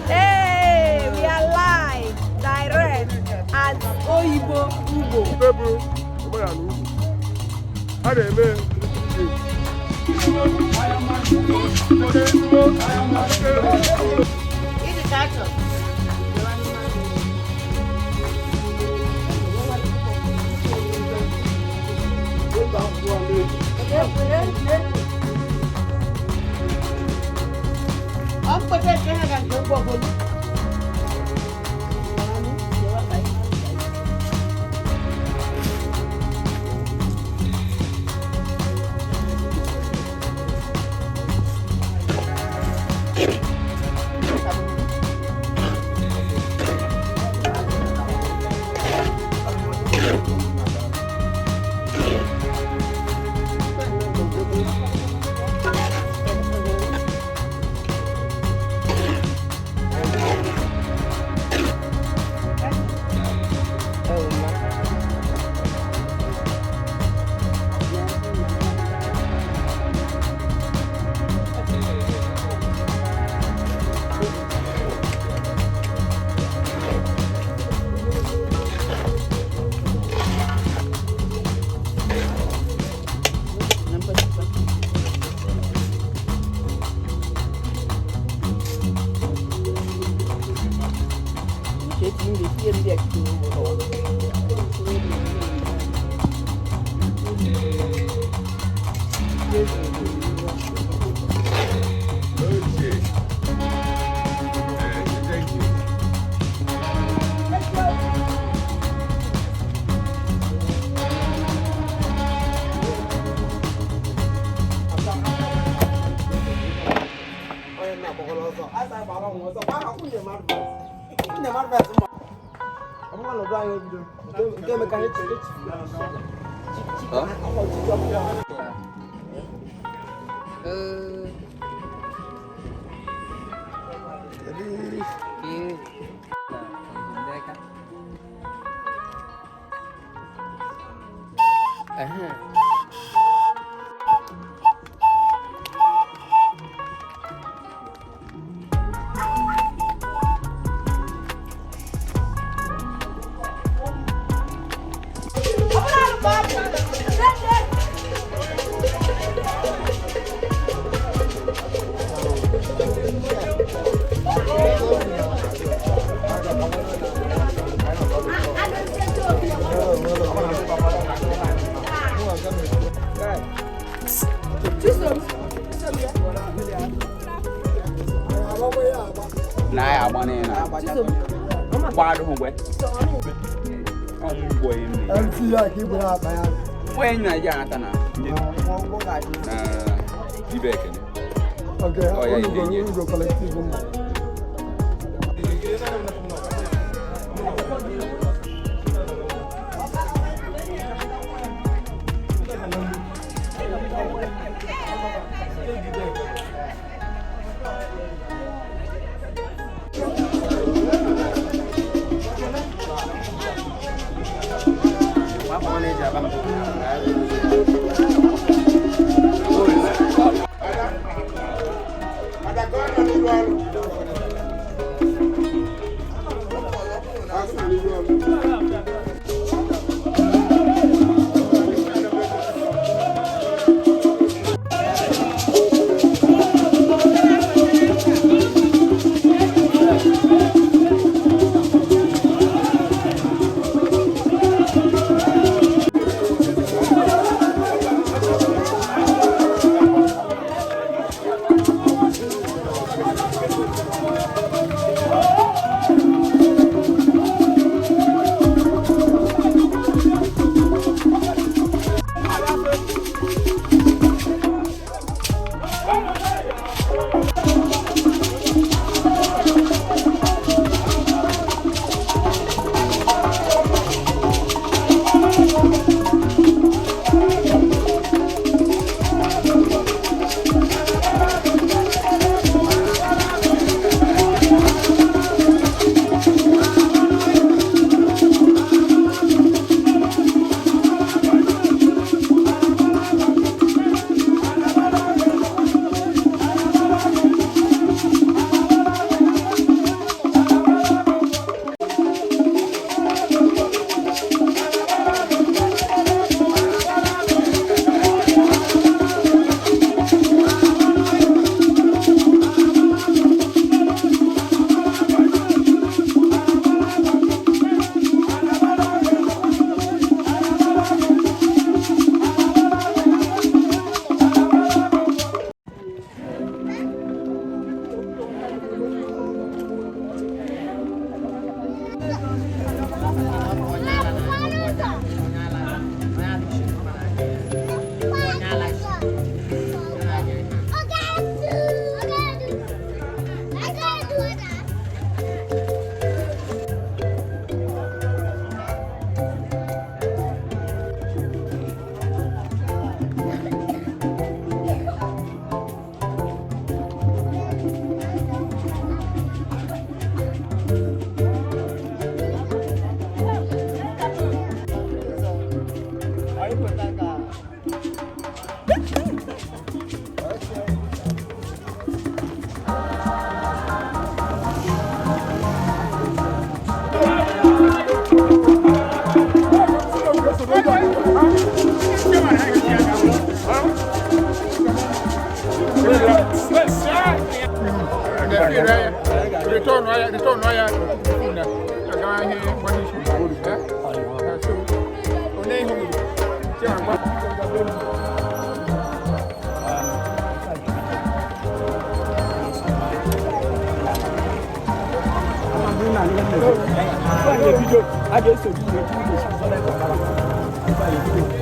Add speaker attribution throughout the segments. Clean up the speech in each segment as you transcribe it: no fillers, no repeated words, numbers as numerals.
Speaker 1: Hey, we are live, direct at Oyibo Ugbo.
Speaker 2: Ife bụ omenala ugwu a na-eme.
Speaker 3: Okay. Thank you.
Speaker 4: Na ya agba na gbado mgbe ọmụgwọ ime
Speaker 5: MC ya ka ibu na-akpa ya.
Speaker 4: Onye na-eji anata na na ibe ekene.
Speaker 5: Okay,
Speaker 4: Oh, yeah,
Speaker 5: Unugo,
Speaker 4: yeah.
Speaker 5: Unugo collective ụmụ.
Speaker 3: Ada ka ọ nọ n'iru ọrụ. Ọ sị n'iru ọrụ.
Speaker 1: Thank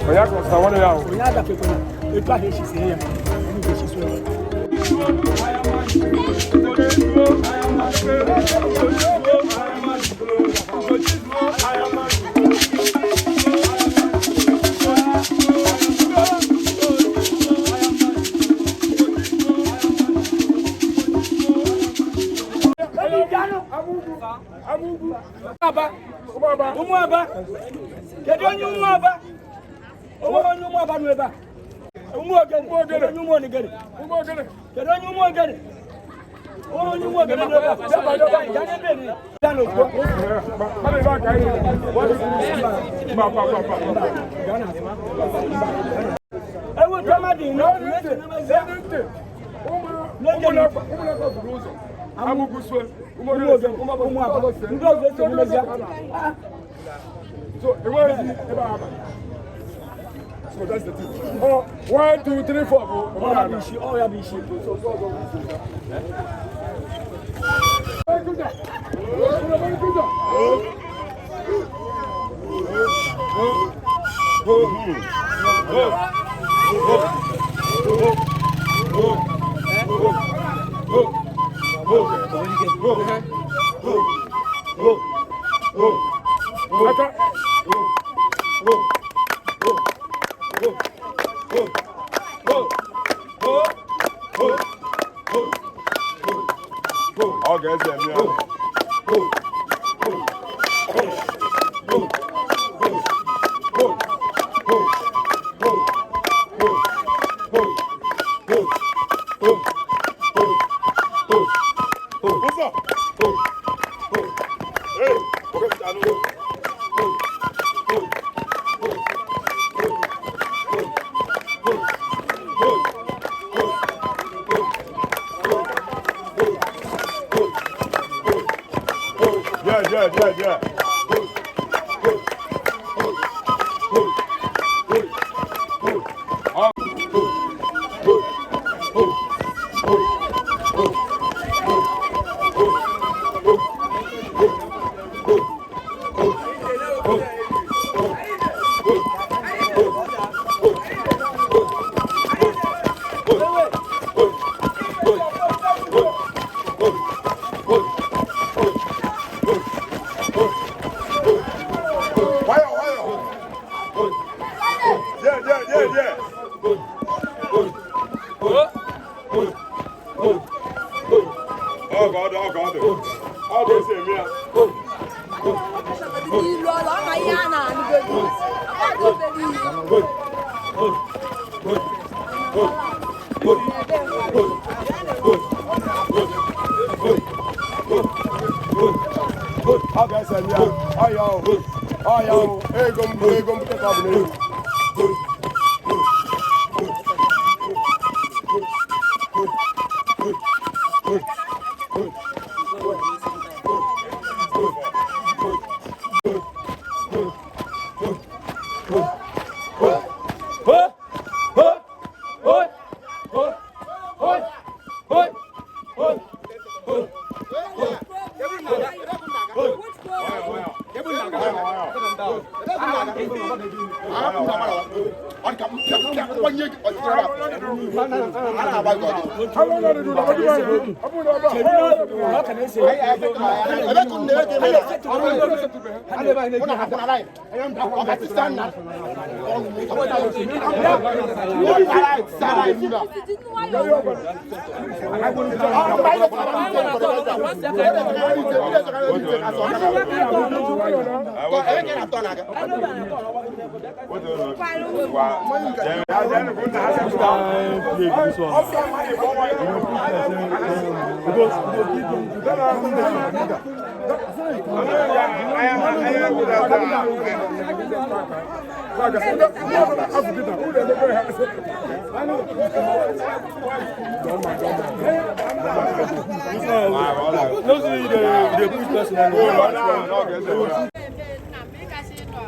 Speaker 2: Onye akọsịta nwanne ya ahụ.
Speaker 6: Onye agafekwala etu ahụ esi sie ya, onye ga-esi sụọ ya. Ụmụaba, kedu onye ụmụaba? Onweghị onye ụmụaba nọ ebe a. Ụmụ ogene, kedu onye ụmụ onigere? Kedu onye ụmụ ogene? Onweghị onye ụmụ ogene nọ ebe a. Bịa n'ebe ni. Bịa n'okwu. Ewu tọ́mà dì iná. Ụmụ ogene, ụmụaba. Ndị ọzọ eso n'ezie.
Speaker 2: So, enweghịzi ebe a abalị. So that's the thing. Oh, 1, 2, 3, 4.
Speaker 6: Ọ ya bụ isi, ọ ya bụ isi.
Speaker 2: Aka.
Speaker 3: Ọ ga-eze eme ya. Ụzọ. Ee, oke m anụ. Yeah, yeah, yeah, yeah. Nwayọ, nwayọ. Yeah, yeah, yeah, yeah. Ọ ga ọ dị, ọ ga ọ dị. Ọ ga-esi eme ya.
Speaker 1: Ilu ọlụ, ọ ma ihe a na-anụgodu. Ọ dị obere ihe.
Speaker 3: Ọ ga-esi eme ya. Ọ ya o. Ọ ya o. Ego m ego m ka ọ bụ n'elu.
Speaker 6: Ọ ka na-ese.
Speaker 2: No, see, they push person.
Speaker 1: Nna m, ị kasị ịnọ.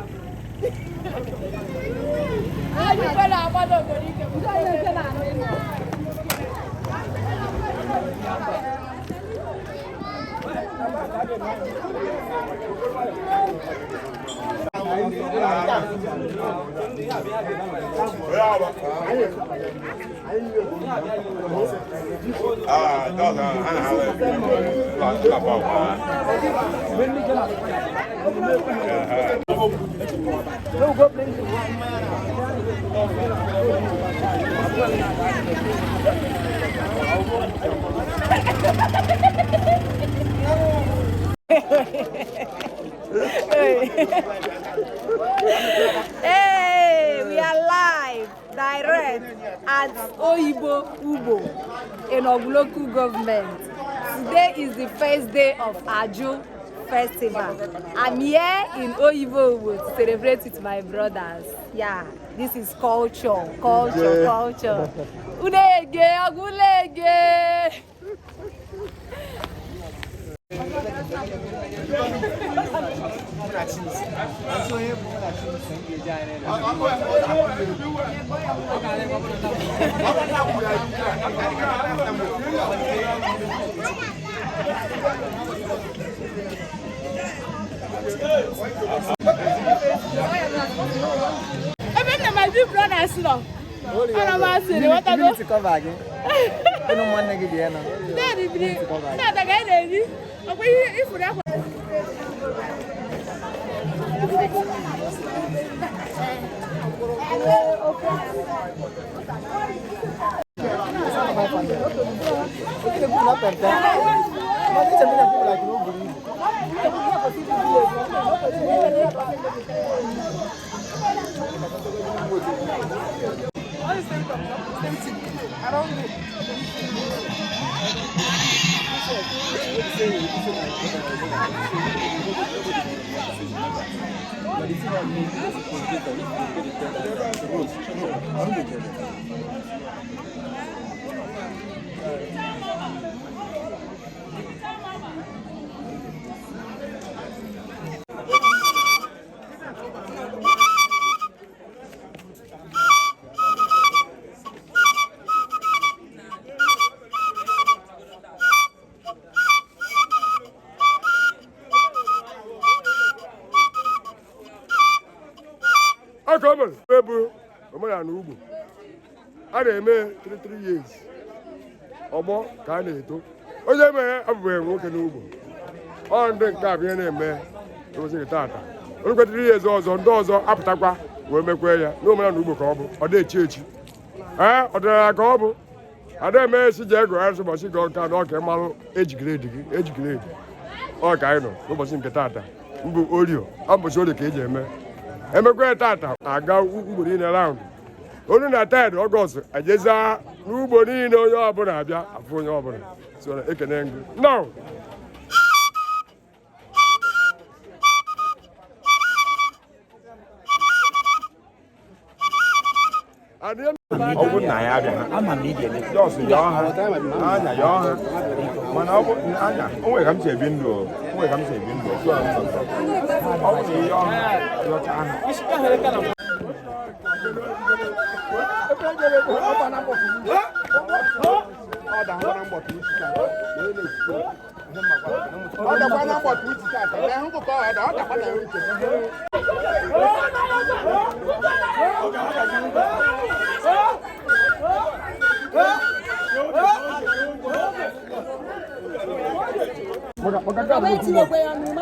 Speaker 1: Hey, we are live, direct at Oyibo Ugbo in Ogu local government. Today is the first day of Aju Festival. I'm here in Oyibo Ugbo to celebrate with my brothers. Yeah, this is culture, culture, culture. Unege, Ogulege.
Speaker 7: Ebe m na my big brothers nọ. Ana m asịrị, ghọtago?
Speaker 5: Mmiri cover gị. Ụnụ ụmụnne gị dị ya nọ.
Speaker 7: Daddy biri, tata ka anyị na-eri. Ọkwa ihe ifuru akwa.
Speaker 2: Aka o mere ebu omenala ugbo a na-eme 3 years ọgbọ ka a na-eto onye emeghe abụbeghị nwoke n'ugbo ọ ndị nke a bụ ihe na-eme ụbọchị nke taata olukwe 3 years ọzọ ndị ọzọ apụtakwa wee mekwe ya n'omenala ugbo ka ọ bụ ọ dị echi echi ee ọdịnala ka ọ bụ ada eme esi ji ego ya ụbọchị gị ọka na ọka ịmalụ eji gredi gị eji gredi ọ ka anyị nọ n'ụbọchị nke taata mbụ orio ọ ụbọchị orio ka eji eme emekwa ya tata aga ugbo niile round olu na 3 Ọgọst ejeza n'ugbo niile onye ọbụla abịa afụ onye ọbụla so ekene ngụ now.
Speaker 3: Ọ bụrụ na ya abịa just yọọ ha anya yọọ ha mana ọ bụ anya o nwere ka m si ebi ndụ o nwere ka m si ebi ndụ so ọ bụ na ịyọọ ha yọcha ha.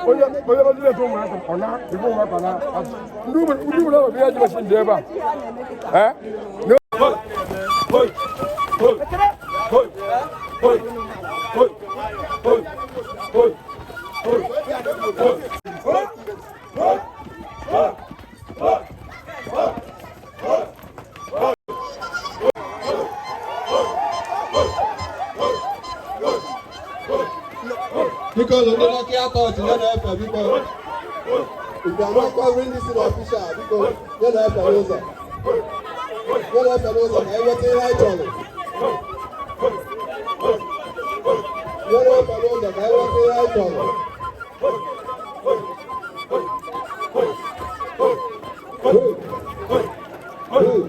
Speaker 2: Onye onye na-eto ụmụaka ọ na ife ụmụaka na ndị ugbo ndị ugbo na-abịa ya jibesi ndị ebe a ee.
Speaker 5: Biko ndị Nokia Touch ya na-efe biko. If you are not covering this in official, biko ya na-efe n'ụzọ. Ya na-efe n'ụzọ ka enweta ihe anyị chọrọ. Ya na-efe n'ụzọ ka enweta ihe anyị chọrọ. Hey. Hey.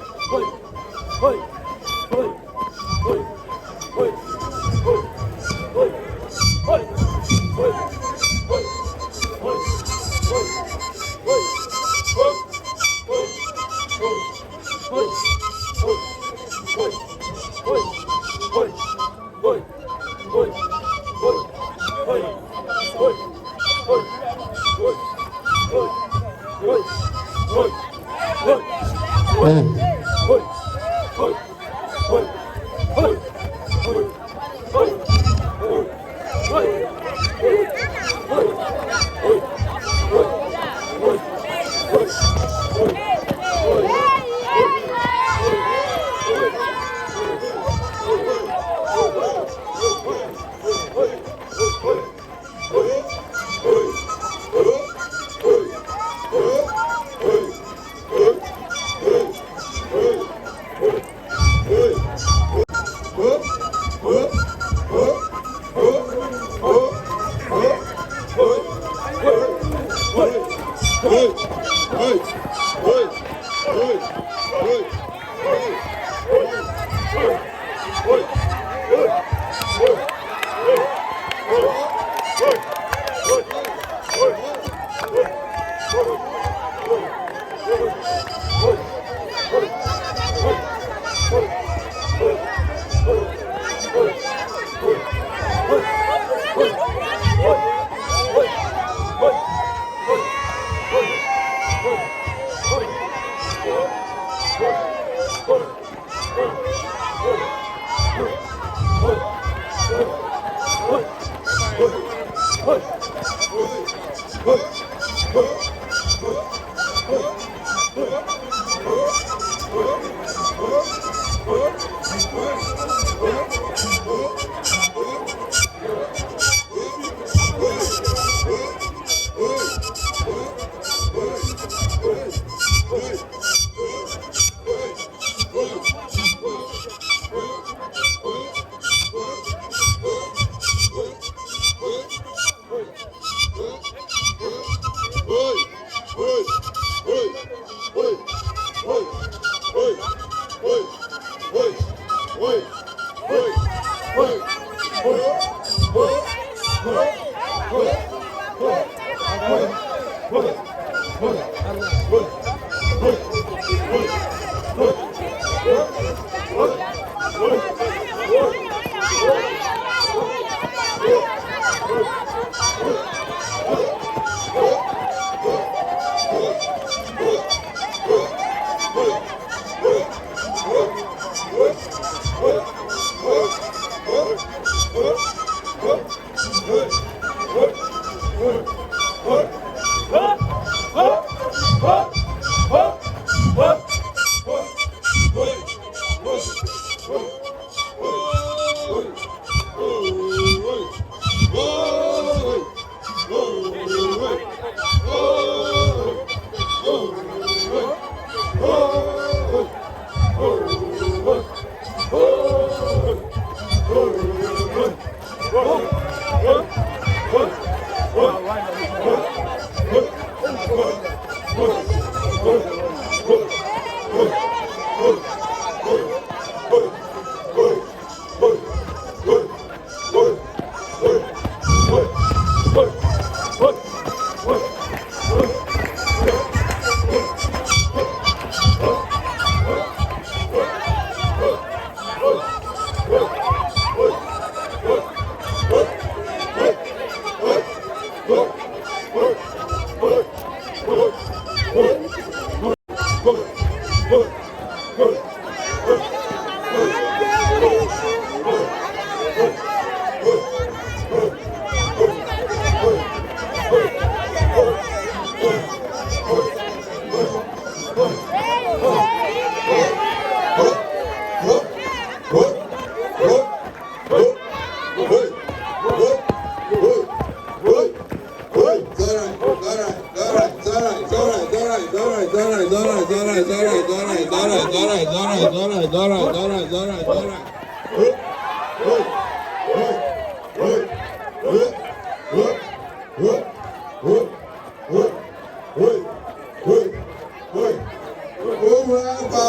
Speaker 5: Ụmụaka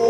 Speaker 5: o!